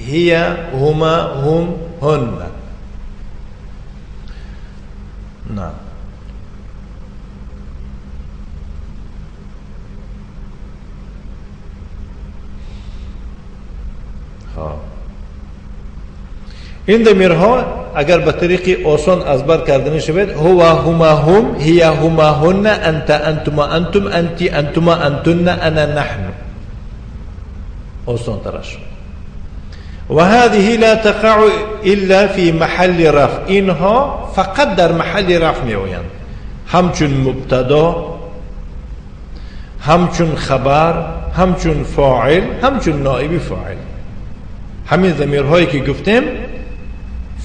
هي هما هم هن. نعم. این ضمیرها اگر به طریق آسان از بر کرده شود، هو هما هم هي هما هن انت انتما انتم انت انتما انتن انا نحن، آسان تر است. و هذه لا تقع الا في محل رفع. اینها فقط در محل رفع می آیند، همچون مبتدا، همچون خبر، همچون فاعل، همچون نائب فاعل. همین ضمیرهایی که گفتیم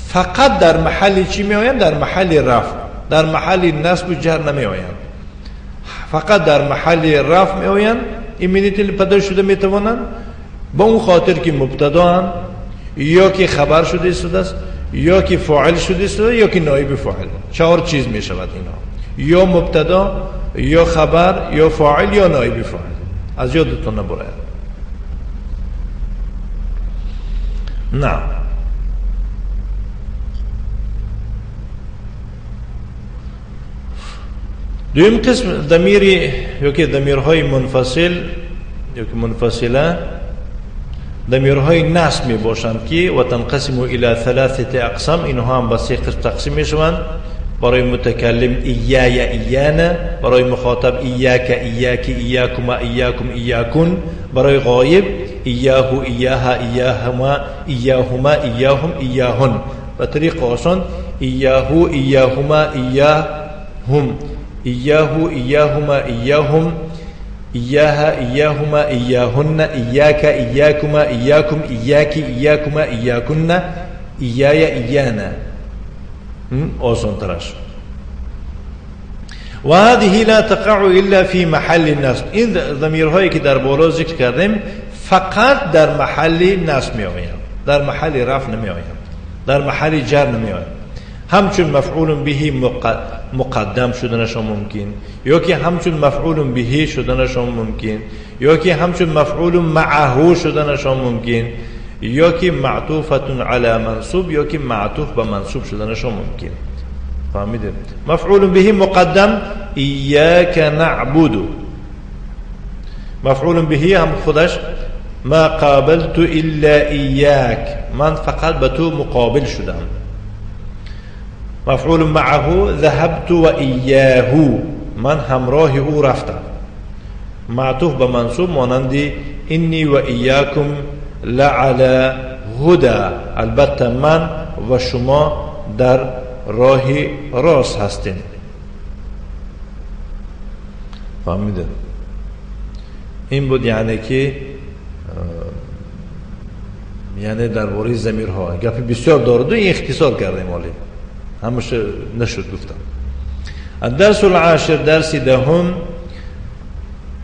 فقط در محل چی می آیند؟ در محل رفع. در محل نصب و جر نمی آیند، فقط در محل رفع می آیند. ایمینیتل پدر شده می توانند با اون خاطر که مبتدا هستند، یا که خبر شده است، یا که فاعل شده است، یا که نایب فاعل. چهار چیز می شود اینها، یا مبتدا، یا خبر، یا فاعل، یا نایب فاعل. از یادتون نبره. نه. دویم قسم ضمیری یا که ضمیرهای منفصل یا که منفصله، ضمیرهای نصب می باشند که و تنقسم الى ثلاثه اقسام. اینها هم به سه قسم تقسیم می شوند. برای متکلم ایای ایانا، برای مخاطب ایاک ایاک ایاکما ایاکم ایاکن، برای غایب ایاه ایاها ایاهما ایاهما ایاهم ایاهن. به طریق آسان ایاه ایاهما ایاهم، ایاه ایاهما ایاهم، إياها، إياهما، إياهن، إياك، إياكما، إياكم، إياك، إياكما، إياكن، إياي، إيانا. آسان‌تر. و هذه لا تقع إلا في محل النصب. این ضمیرهایی که در بالا ذکر کردیم فقط در محل نصب می آیند، در محل رفع نمی آیند، در محل جر نمی آیند. همچون مفعول به مقدم شدنشان ممکن، یا که همچون مفعول به شدنشان ممکن، یا که همچون مفعول معه شدنشان ممکن، یا که معطوفة علی منصوب، یا که معطوف به منصوب شدنشان ممکن. فهمیدید؟ مفعول به مقدم ایاک نعبد، مفعول به هم خودش ما قابلت الا ایاک، من فقط به تو مقابل شدم. مفعول معه ذهبت و ایاه، من همراه او رفتم. معطوف به منصوب مانند انی و ایاکم لعلی هدی، البته من و شما در راه راست هستیم. فهمیده؟ این بود یعنی که یعنی درباره ضمیرها گپ بسیار دارد و این اختصار کردیم، ولی همش نشد گفتم. الدرس العاشر، درس دهم.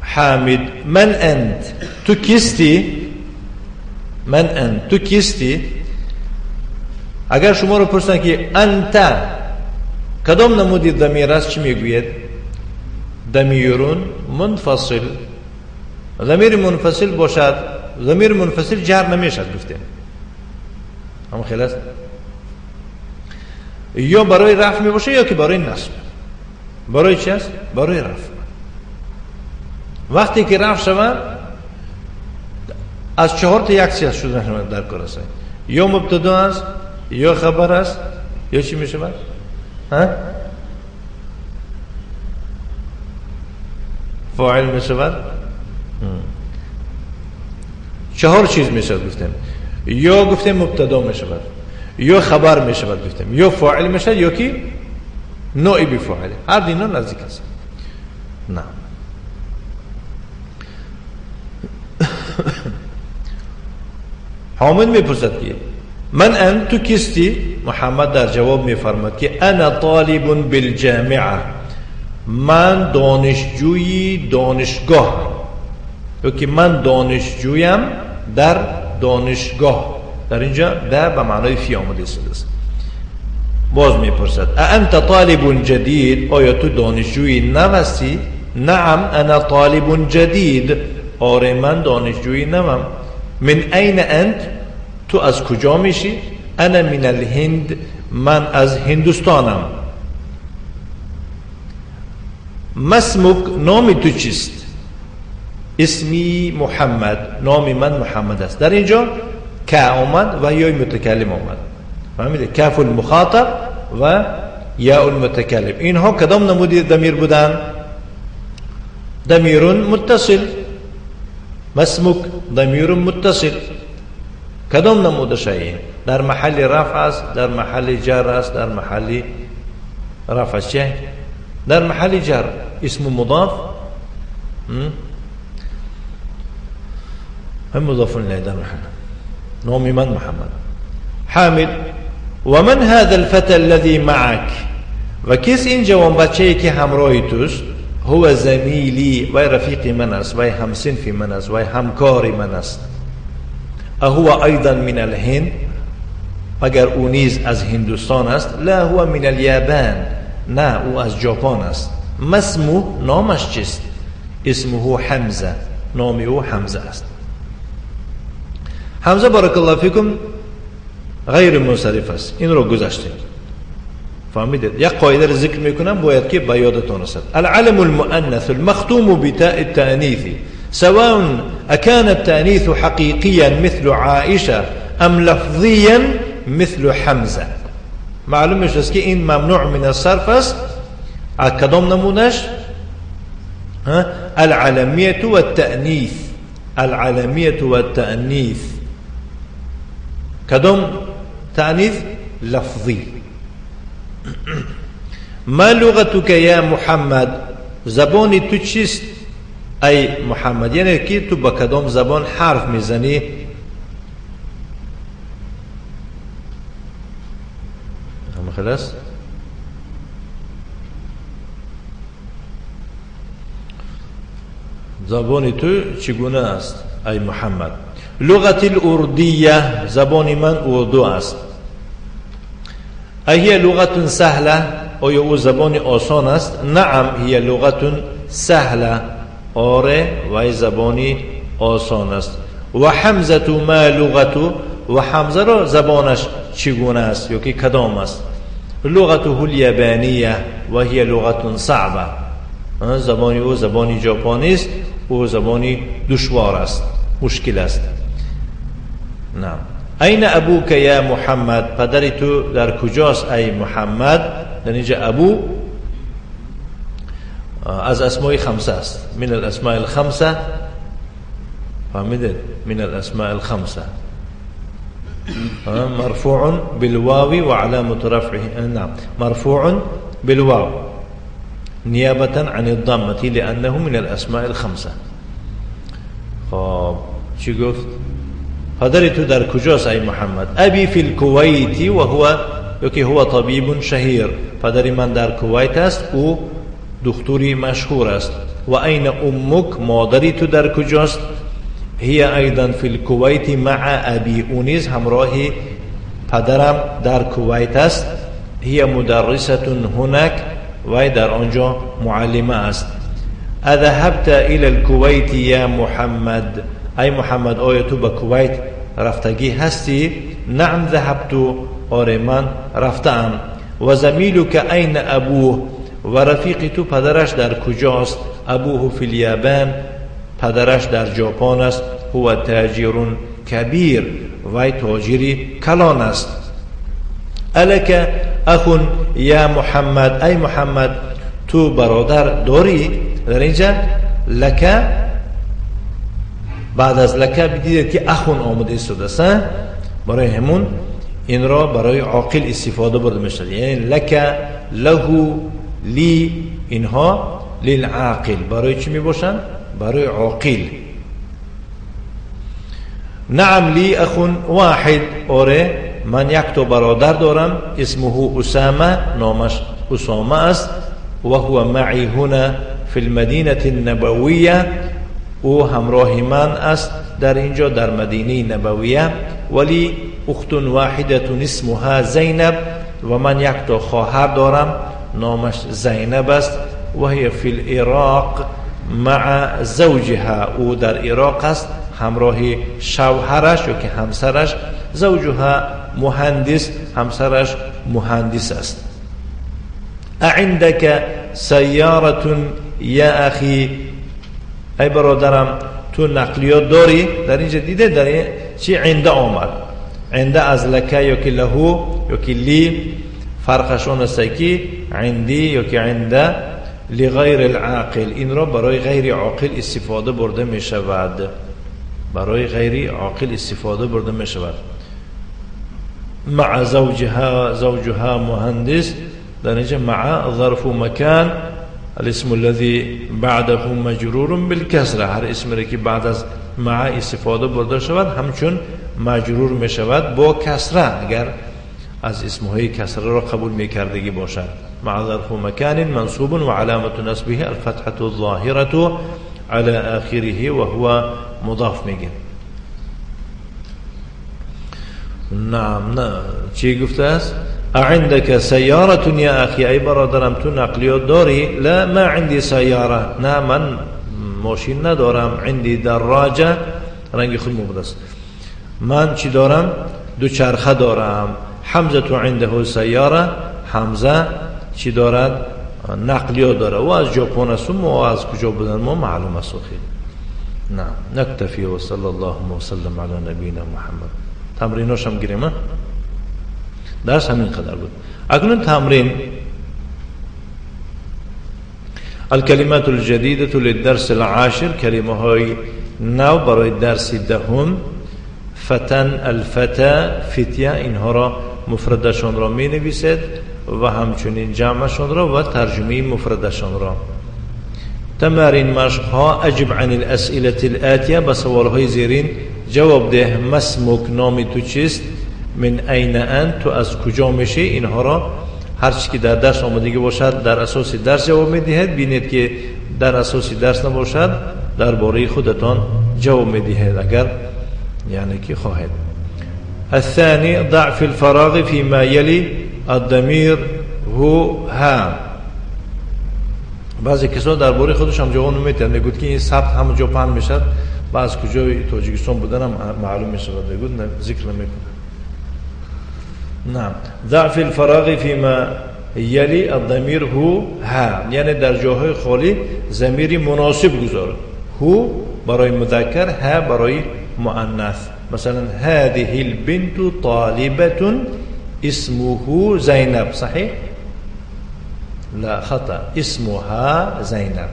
حامد من انت، تو کیستی؟ من انت، تو کیستی؟ اگر شما رو پرسن که انت کدام نمودی ضمیر است، چی میگوید؟ ضمیر منفصل. ضمیر منفصل باشد، ضمیر منفصل جر نمیشد گفتیم، هم خیلی است، یا برای رفع می باشه یا که برای نصب. برای چی است؟ برای رفع. وقتی که رفع شود از چهار تا یک چیز شدن در کار است، یا مبتدا است، یا خبر است، یا چی می شود؟ ها؟ فاعل می شود. چهار چیز می شود گفتیم، یا گفتیم مبتدا می شود، یا خبر می شود گفتیم، یا فاعل می شود، یا کی نائب فاعل. هر دینا نزدیک است. نه حامد میپرسد که من انت، تو کیستی؟ محمد در جواب میفرماد که انا طالب بالجامعه، من دانشجوی دانشگاه، یا که من دانشجویم در دانشگاه. در اینجا به معنای فی آمده است. باز میپرسد انت طالب جدید، آیا تو دانشجوی نو هستی؟ نعم انا طالب جدید، آره من دانشجوی نوم. من این انت، تو از کجا میشی؟ انا من الهند، من از هندوستانم. مسمک، نام تو چیست؟ اسمی محمد، نام من محمد است. در اینجا که آمد و یا متکلم آمد، فهمیده؟ کاف المخاطب و یا المتکلم. اینها کدام نمودی ضمیر بودن؟ ضمیر متصل. مسمک ضمیر متصل. کدام نمودش این؟ در محل رفع است، در محل جر است، در محل رفع است، چه؟ در محل جر. اسم مضاف، هم مضاف الیه در محل. نام من محمد. حامد ومن هذا الفتى الذي معك، و کس این جوان بچه‌ای که همراه توست؟ هو زمیلی، و رفیق من است، و همصنف من است، و همکار من است. اهو ايضا من الهند، اگر او نیز از هندوستان است؟ لا هو من اليابان، نه او از ژاپن است. ما اسمه، نامش چیست؟ اسمه حمزه، نام او حمزه است. حمزه بارک الله فیکم غیر منصرف است، این رو گذاشتیم. فهمیدید؟ یک قاعده رو ذکر میکنم باید که به یادتان رسد. العلم المؤنث المختوم بتاء التأنيث سواء أكان التأنيث حقيقيا مثل عائشة أم لفظيا مثل حمزة. معلوم است که این ممنوع من الصرف است. کدام نمونش؟ العلمیة والتأنيث. العلمیة والتأنيث. کدام تأنيث؟ لفظی. ما لغتك یا محمد، زبان تو چیست؟ ای محمد، یعنی که تو با کدام زبان حرف میزنی؟ هم خلاص؟ زبان تو چگونه است ای محمد؟ لغت الاردیه، زبان من اردو است. هي لغة سهلة؟ آیا او زبان آسان است؟ نعم هي لغة سهلة، آره وی زبانی آسان است. و حمزة ما لغته، و حمزه را زبانش چگونه است یا که کدام است؟ لغته الیابانیه و هي لغة صعبة، زبانی او زبانی ژاپنی است، او زبانی دشوار است، مشکل است. نعم. این ابوک یا محمد، پدر تو در کجاست ای محمد؟ در اینجا ابو از اسماء خمسه است، من الاسماء الخمسه، فهمیدید؟ من الاسماء الخمسه، مرفوع بالواو وعلامة رفعه، نعم مرفوع بالواو نيابة عن الضمة لأنه من الأسماء الخمسة. خب چی گفت؟ پدر تو در کجاست ای محمد؟ ابی فی الکویت و هو، یکی هو طبیب شهیر، پدر من در کویت است، او دکتری مشهور است. و این امک، مادری تو در کجاست؟ هي ایضا فی الکویت مع ابی، او نیز همراه پدرم در کویت است. هي مدرسة هناك، وی در آنجا معلمه است. اذهبت الى الكويت یا محمد، ای محمد آیا تو به کویت رفتگی هستی؟ نعم ذهبت، آره من رفتم. و زمیلک این ابوه، و رفیق تو پدرش در کجاست؟ ابوه فی الیابان، پدرش در ژاپن است. هو تاجر کبیر، وی تاجری کلان است. الک اخ یا محمد، ای محمد تو برادر داری؟ در اینجا لک، بعد از لک بدید که اخون آمده ایستاده است، برای همون این را برای عاقل استفاده برده میشد، یعنی لک، له، لی، اینها للعاقل، برای چی می باشند؟ برای عاقل. نعم لی اخ واحد، آره من یک تا برادر دارم، اسمه اسامه، نامش اسامه است. و هو معی هنا فی المدینه النبویه، او همراه من است در اینجا در مدینه نبویه. ولی اخت واحده اسمها زینب، و من یک تا خواهر دارم نامش زینب است. و هي فی العراق مع زوجها، او در عراق است همراه شوهرش یا که همسرش. زوجها مهندس، همسرش مهندس است. اعندک سیاره یا اخی، ای برادرم تو نقلیات داری؟ در اینجا دیده در این چی عنده آمد، عنده از لکه یا که لهو یا که لی، فرقشون است که عندی یا که عنده لغیر العاقل، این را برای غیر عاقل استفاده برده می شود، برای غیر عاقل استفاده برده می شود. مع زوجها، زوجها مهندس، در اینجا مع ظرف مکان، الاسم الذي بعده مجرور بالکسره، هر اسمی را که بعد از مع استفاده برده شود همچون مجرور می شود با کسره، اگر از اسمهای کسره را قبول می کردگی باشد. مع ظرف مکان منصوب و علامة نصبه الفتحة الظاهرة على آخره وهو مضاف میگه. نعم نه چی گفته است؟ اعندك سیاره یا اخی، ای برادرم تو نقلیات داری؟ لا ما عندي سیاره، نه من ماشین ندارم. عندي دراجه، رنگ خود مبد است. من چی دارم؟ دوچرخه دارم. حمزه عنده سیاره، حمزه چی دارد؟ نقلیات داره. و از ژاپن است و ما از کجا بودن ما معلوم است. خیلی نعم نکتفی و صلی الله وسلم علی نبینا محمد. تمریناش هم گیریم، درس همین قدر بود. اکنون تمرین الکلمات الجدیده للدرس العاشر، کلمه های نو برای درس دهم. فتن، الفتا، فتیه، اینها را مفردشان را می نویسید و همچنین جمعشان را و ترجمه مفردشان را. تمارین مشقها اجب عن الاسئله الاتیه به سوالهای زیرین جواب ده. ما اسمک نام تو چیست؟ من این انت تو از کجا میشی؟ اینها را هر چی که در درس آمدگی باشد در اساس درس جواب میدهید. بینید که در اساس درس نباشد درباره خودتان جواب میدهید اگر یعنی که خواهید. الثاني ضع في الفراغ فيما يلي الضمير هو ها. بعضی کسا درباره خودش هم جواب نمیدن، میگوید که این ثبت همه جا پهن میشد و از کجای تاجیکستان بودن هم معلوم میشود، میگوید ذکر نمیکنه. نعم ضع في الفراغ فيما يلي الضمير هو ها، یعنی در جاهای خالی ضمیر مناسب گذار. هو برای مذکر، ها برای مؤنث. مثلا هذه البنت طالبة اسمه زینب، صحیح؟ لا خطأ، اسمها زینب.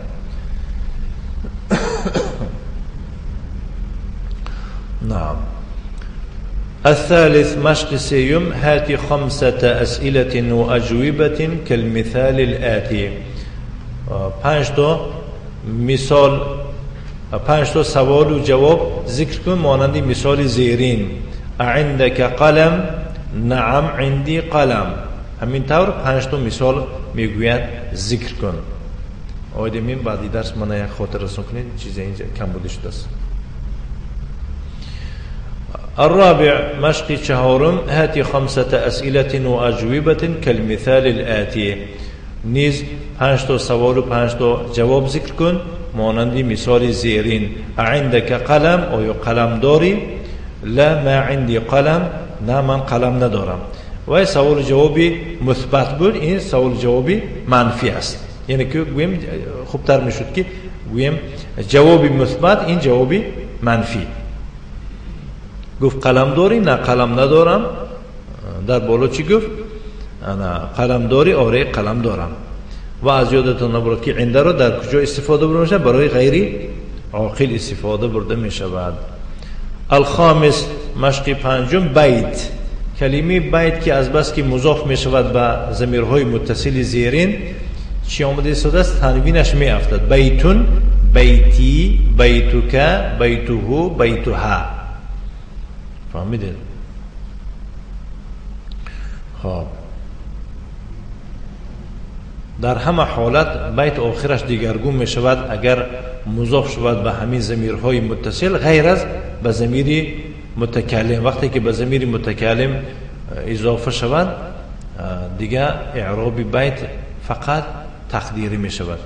نعم. الثالث مشق سيوم هات خمسة أسئلة وأجوبة كالمثال الآتي. پنج تا مثال، پنج تا سوال و جواب ذکر کن مانند مثال زیرین. عندك قلم؟ نعم عندي قلم. همین طور پنج تا مثال میگوید ذکر کن. آید من بعدی درس من یک خاطر رسون کنید چیزی اینجا کم بوده شده است. الرابع مشق چهارم هات خمسة أسئلة وأجوبة كالمثال الآتي. نیز پنج تا سوال و پنج تا جواب ذکر کن مانند مثال زیرین. عندك قلم؟ آیا قلم داری؟ لا ما عندي قلم، نه من قلم ندارم. و سوال جوابی مثبت بود، این سوال جوابی منفی است. یعنی که گویم خوبتر میشد که گویم جوابی مثبت، این جوابی منفی. گفت قلم داری؟ نه قلم ندارم. در بالا چی گفت؟ انا قلم داری؟ آره قلم دارم. و از یادتان نبرد که عنده را در کجا استفاده برده میشود؟ برای غیر عاقل استفاده برده میشود. الخامس مشق پنجم بیت. کلمه بیت که از بس که مضاف میشود به ضمیرهای متصل زیرین چی آمده ایستاده است؟ تنوینش میافتد. بیتون، بیتی، بیتک، بیته، بیتها. فهمیدید؟ خب در همه حالت بیت آخرش دیگرگون می شود اگر مضاف شود به همین ضمیرهای متصل غیر از به ضمیر متکلم. وقتی که به ضمیر متکلم اضافه شود دیگه اعراب بیت فقط تقدیری می شود.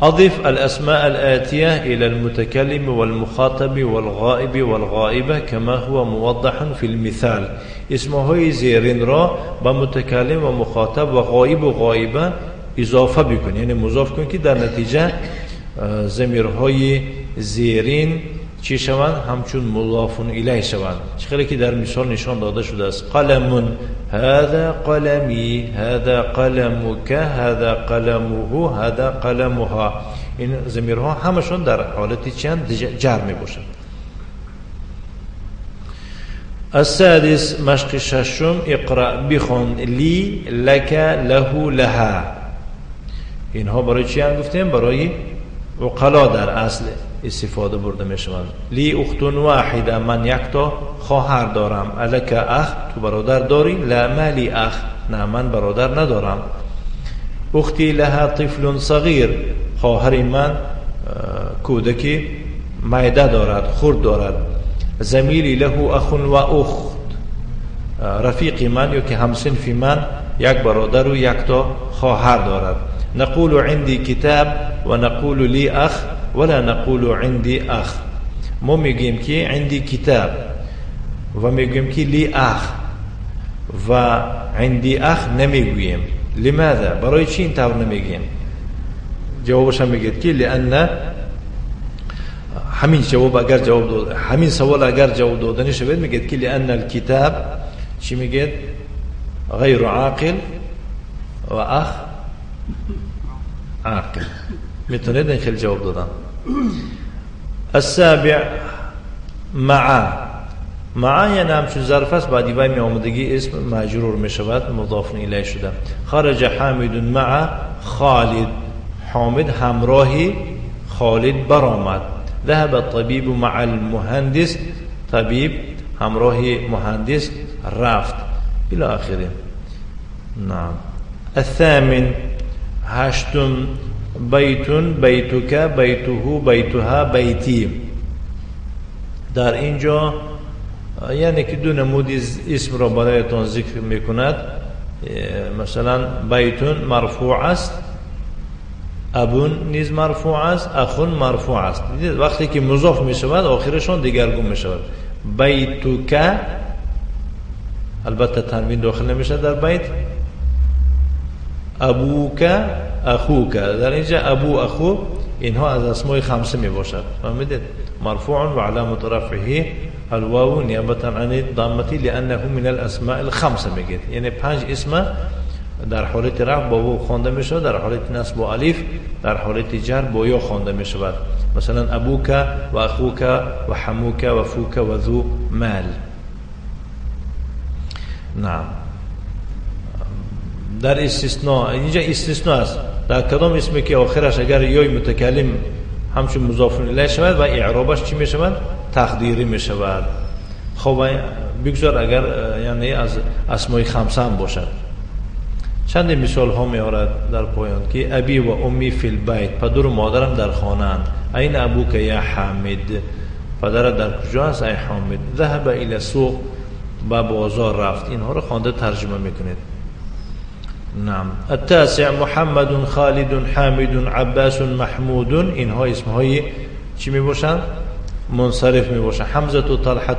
أضف الأسماء الآتية إلى المتكلم والمخاطب والغائب والغائبة كما هو موضح في المثال. اسمهای زیرین را به متکلم و مخاطب و غائب و غائبه اضافه بکن، یعنی مضاف کن که در نتیجه ضمیرهای زیرین چی شوند؟ همچون مضاف الیه شوند. چه که در مثال نشان داده شده است. قلم، هذا قلمی، هذا قلمک، هذا قلمه، هذا قلمها. این ضمیرها همشون در حالت چند جر می باشند. السادس مشق ششم اقرأ بخوان لی، لک، له، لها. اینها برای چی هم گفتیم؟ برای عقلا در اصل استفاده برده می شوند. لی اخت واحده، من یک تا خواهر دارم. الک اخ، تو برادر داری؟ لا ما لی اخ، نه من برادر ندارم. اختی لها طفل صغیر، خواهر من کودکی معده دارد، خرد دارد. زمیلی له اخ و اخت، رفیق من یا که همصنف من یک برادر و یک تا خواهر دارد. نقول عندي کتاب و نقول لی اخ ولا نقول عندي اخ. ما میگیم که عندي کتاب و میگیم که لی اخ و عندي اخ نمیگوییم. لماذا؟ برای چی این طور نمیگیم؟ جوابش هم میگه که لان همین جواب اگر جواب داد، همین سوال اگر جواب دادنی شود میگه که لان الكتاب چی میگه؟ غیر عاقل و اخ عاقل. میتونید این خیلی جواب دادن. السابع مع. مع یعنی همچون ظرف است، بعدی وای می آمدگی اسم مجرور می شود، مضاف الیه شده. خرج حامد مع خالد. حامد همراهی خالد برآمد. ذهب الطبيب مع المهندس، طبیب همراه مهندس رفت. الى آخره. نعم. الثامن، هشتم، بیت، بیتک، بیته، بیتها، بیتی. در اینجا یعنی که دو نمود اسم را برایتان ذکر میکند. مثلا بیتون مرفوع است، ابون نیز مرفوع است، اخون مرفوع است. وقتی که مضاف می شود آخرشان دیگرگون می شود. بیتک، البته تنوین داخل نمیشه در بیت. ابوک، اخوک، در اینجا ابو، اخو اینها از اسمای خمسه می باشد. فهمیدید؟ مرفوع و علامت رفعه الواو نیابتا عن الضمه لانه من الاسماء الخمسه. میگید یعنی پنج اسم در حالت رفع با واو خوانده می شود، در حالت نصب با الف، در حالت جر با یا خوانده می شود. مثلا ابوک و اخوک و حموک و فوک و ذو مال. نعم. در استثناء، اینجا استثناء است. در کدام اسمی که آخرش اگر یای متکلم همچون مضاف الیه شود و اعرابش چی می شود؟ تقدیری می شود. خب بگذار اگر یعنی از اسمای خمسه هم باشد. چند مثال ها می آورد در پایان که ابی و امی فی البیت، پدر و مادرم در خانه اند. این ابوک یا حامد، پدرت در کجا است ای حامد؟ ذهب الی سوق، به بازار رفت. اینها رو خوانده ترجمه میکنید. نعم. التاسع، محمد، خالد، حامد، عباس، محمود. اینها اسم های چی می باشند؟ منصرف می باشند. حمزه، طلحه،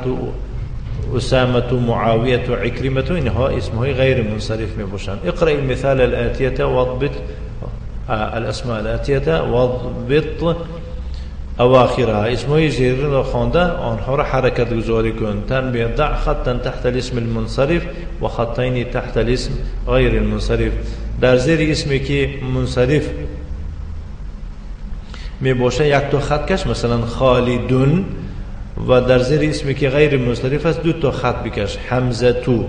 اسامه، معاویه، عکرمه، اینها اسم های غیر منصرف می باشند. اقرأ المثال الآتیه واضبط الاسماء الآتیه واضبط اواخرها. اسم های زیرین را خوانده آنها را حرکت گذاری کن. تنبیه، ضع خطا تحت الاسم المنصرف و خطین تحت الاسم غیر المنصرف. در زیر اسمی که منصرف می باشه یک تا خط کش، مثلا خالدون، و در زیر اسمی که غیر منصرف است دو تا خط بکش، حمزه تو.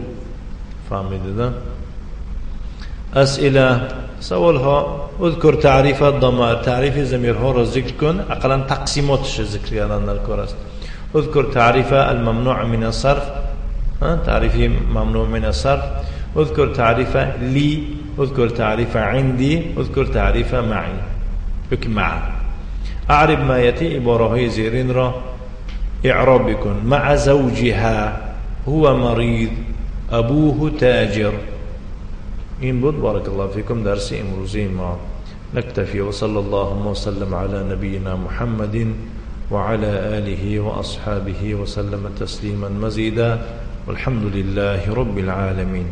فهمیدید؟ اسئله، سوال ها. اذکر تعریف الضمائر، تعریف ضمیرها را ذکر کن، اقلا تقسیماتش ذکر کردن در کار است. اذکر تعریف الممنوع من الصرف، تعریف ممنوع من الصرف. اذکر تعریف لی، اذکر تعریف عندی، اذکر تعریف معی، یک مع. اعرب ما یاتی، عباره های زیرین را اعراب بکن. مع زوجها، هو مریض، ابوه تاجر. این بود بارک الله فیکم درس امروزی ما. نکتفی و صلی الله وسلم علی نبینا محمد وعلى آله وأصحابه وسلم تسليما مزيدا والحمد لله رب العالمين.